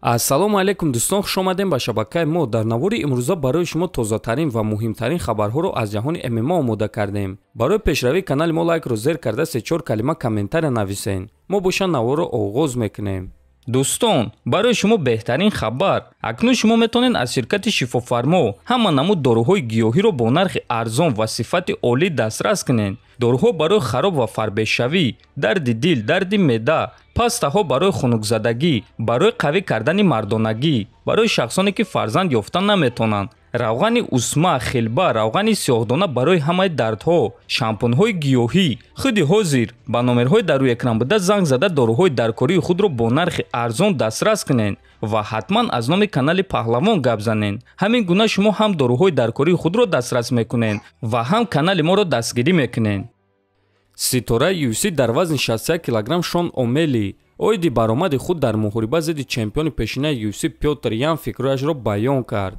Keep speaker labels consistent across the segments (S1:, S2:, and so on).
S1: Ассалому алайкум дӯстон, хуш омадем ба шабакаи мо. Дар навори имрӯза барои шумо тозатарин ва муҳимтарин хабарҳоро аз ҷаҳони ММА омода кардем. Барои пешравии канали мо лайкро зер карда 3-4 калима комментария нависен. Мо боша наворро оғоз мекунем.
S2: Дӯстон, барои шумо беҳтарин хабар. Акнун шумо метавонед аз ширкати Шифофармо ҳама намуд доруҳои гиёҳиро бо нархи арзон ва сифати олӣ дастрас кунед. Доруҳо барои хароб ва фарбешавӣ, дарди дил, дарди меъда, пастаҳо барои хунукзадагӣ, барои қавӣ кардани мардонагӣ, барои шахсоне ки фарзанд ёфта наметавонанд, равғани усма, хилба, равғани сиёҳдона барои ҳамаи дардҳо, шампунҳои гиёҳӣ. Худи ҳозир ба номерҳои дар рӯи экран буда занг зада доруҳои даркории худро бо нархи арзон дастрас кунед ва ҳатман аз номи канали Паҳлавон гап занед. Ҳамин гуна шумо ҳам доруҳои даркории худро дастрас мекунед ва ҳам канали моро дастгирӣ мекунед.
S1: Ситораи UFC дар вазни 61 килограмм Шон Омели оиди баромади худ дар муҳориба зидди чемпиони пешинаи UFC Пётр Ян фикрҳояшро баён кард.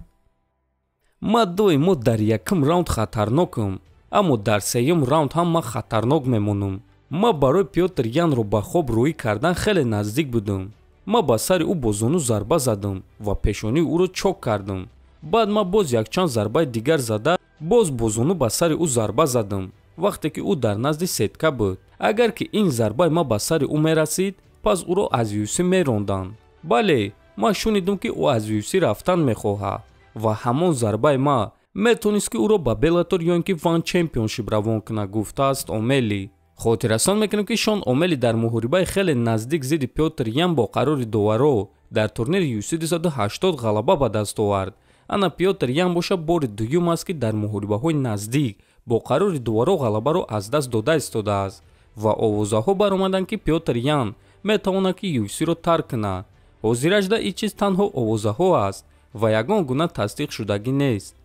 S1: Ман доимо дар якум раунд хатарнокам, аммо дар сеюм раунд ҳам ман хатарнок мемонам. Ман барои Пётр Янро ба хоб рӯӣ кардан хеле наздик будам. Ман ба сари ӯ бо зону зарба задам ва пешонии ӯро чок кардам. Баъд ман боз якчанд зарбаи дигар зада, боз бо зону ба сари ӯ зарба задам, вақте ки ӯ дар назди сетка буд. Агар ки ин зарбаи ман ба сари ӯ мерасид, пас ӯро аз UFC меронданд. Бале, ман шунидам ки ӯ аз UFC рафтан мехоҳад ва ҳамон зарбаи ман метавонист ки ӯро ба Беллатор ё ин ки Ван Чемпионшип равон кунад, гуфтааст Омели. Хотиррасон мекунем, ки Шон Омели дар муҳорибаи хеле наздик зидди Пётр Ян бо қарори доваро дар турнири UFC 280 ғалаба ба даст овард. Ана Пётр Ян боша бори дуюм аст, ки дар муҳорибаҳои наздик бо қарори доваро ғалабаро аз даст дода истодааст ва овозаҳо баромаданд, ки Пётр Ян метавонад ки UFC-ро тарк кунад. Ҳозиражда ин чиз танҳо овозаҳо аст ва ягон гуна тасдиқшудагӣ нест.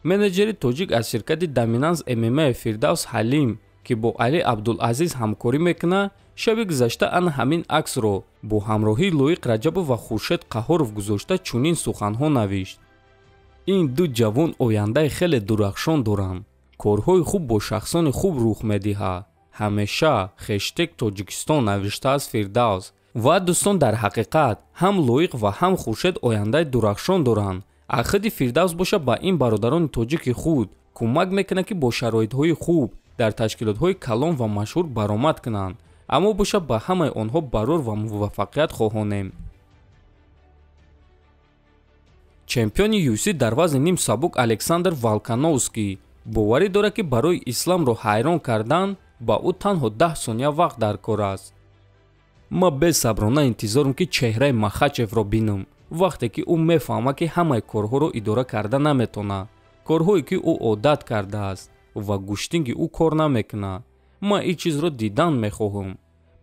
S1: Менеҷери тоҷик аз ширкати Доминанс ММА Фирдавс Ҳалим, ки бо Али Абдулазиз ҳамкорӣ мекунад, шаби гузашта ана ҳамин аксро бо ҳамроҳии Лоиқ Раҷабов ва Хуршед Қаҳоров гузошта чунин суханҳо навишт: ин ду ҷавон ояндаи хеле дурахшон доранд. Корҳои хуб бо шахсони хуб рух медиҳад. Ҳамеша хештег Тоҷикистон, навиштааст Фирдавс. Ва дӯстон, дар ҳақиқат ҳам Лоиқ ва ҳам Хуршед ояндаи дурахшон доранд. Ахиди Фирдавс боша ба ин бародарони тоҷики худ кӯмак мекунад, ки бо шароитҳои хуб дар ташкилотҳои калон ва машҳур баромад кунанд. Аммо боша ба ҳамаи онҳо барор ва муваффақият хоҳонем. Чемпиони UFC дар вазни ним сабук Александр Волкановский боварӣ дорад, ки барои исламро ҳайрон кардан ба ӯ танҳо 10 сония вақт дар кор аст. Ман бесаброна интизорам, ки чеҳраи Махачевро бинам, вақте ки ӯ мефаҳмад, ки ҳамаи корҳоро идора карда наметавонад, корҳое ки ӯ одат кардааст ва гӯштинги ӯ кор намекунад. Ман ин чизро дидан мехоҳам.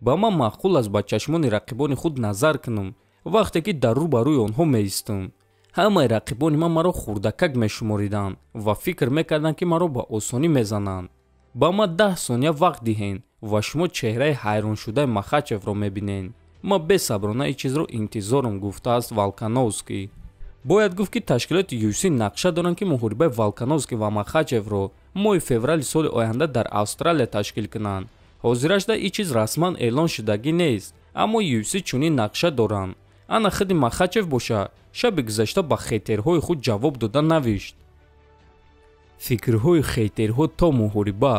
S1: Ба ман маъқул аст ба чашмони рақибони худ назар кунам, вақте ки дар рӯ ба рӯи онҳо меистам. Ҳамаи рақибони ман маро хурдакак мешумориданд ва фикр мекарданд, ки маро ба осонӣ мезананд. Ба ман 10 сония вақт диҳед ва шумо чеҳраи ҳайроншудаи Махачевро мебинед. Ман бесаброна ин чизро интизорам, гуфтааст Волкановский. Бояд гуфт, ки ташкилоти UFC нақша доранд, ки муҳорибаи Волкановский ва Махачевро моҳи феврали соли оянда дар Австралия ташкил кунанд. Ҳозирашда ин чиз расман эълон шудагӣ нест, аммо UFC чунин нақша доранд. Ана худи Махачев боша шаби гузашта ба хейтерҳои худ ҷавоб дода навишт: фикрҳои хейтерҳо то муҳориба.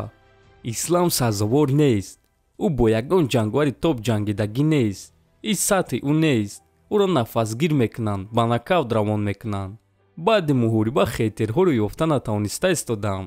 S1: Ислам сазовор нест. Ӯ бо ягон ҷанговари топ ҷангидагӣ нест. Ин сатҳи ӯ нест. Ӯро нафасгир мекунанд, ба нокаут равон мекунанд. Баъди муҳориба хейтерҳоро ёфта натавониста истодам.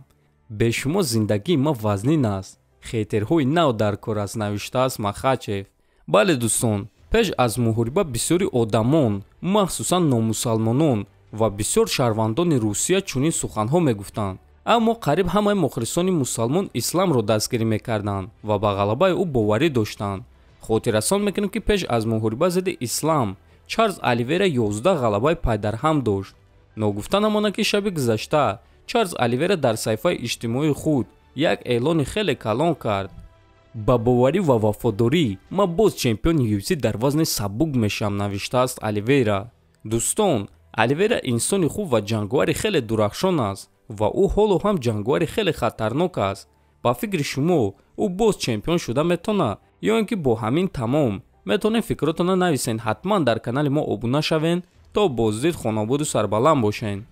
S1: Бе шумо зиндагии ман вазнин аст. Хейтерҳои нав дар кор аст, навиштааст Махачев. Бале дӯстон, пеш аз муҳориба бисёри одамон, махсусан номусалмонон ва бисёр шаҳрвандони Русия чунин суханҳо мегуфтанд. Аммо қариб ҳамаи мухлисони мусалмон исламро дастгирӣ мекарданд ва ба ғалабаи ӯ боварӣ доштанд. Хотиррасон мекунем, ки пеш аз муҳориба зидди ислам Чарлз Оливера 11 ғалабаи пайдарҳам дошт. Ногуфта намонад, ки шаби гузашта Чарлз Оливера дар саҳифаи иҷтимоии худ як эълони хеле калон кард. Ба боварӣ ва вафодорӣ ман боз чемпиони UFC дар вазни сабук мешавам, навиштааст Оливера. Дӯстон, Оливера инсони хуб ва ҷанговари хеле дурахшон аст ва ӯ ҳоло ҳам ҷанговари хеле хатарнок аст. Ба фикри шумо ӯ боз чемпион шуда метавонад ё ин ки бо ҳамин тамом? Метавонед фикротонро нависен. Ҳатман дар канали мо обуна шавен, то боздид хонободу сарбаланд бошен.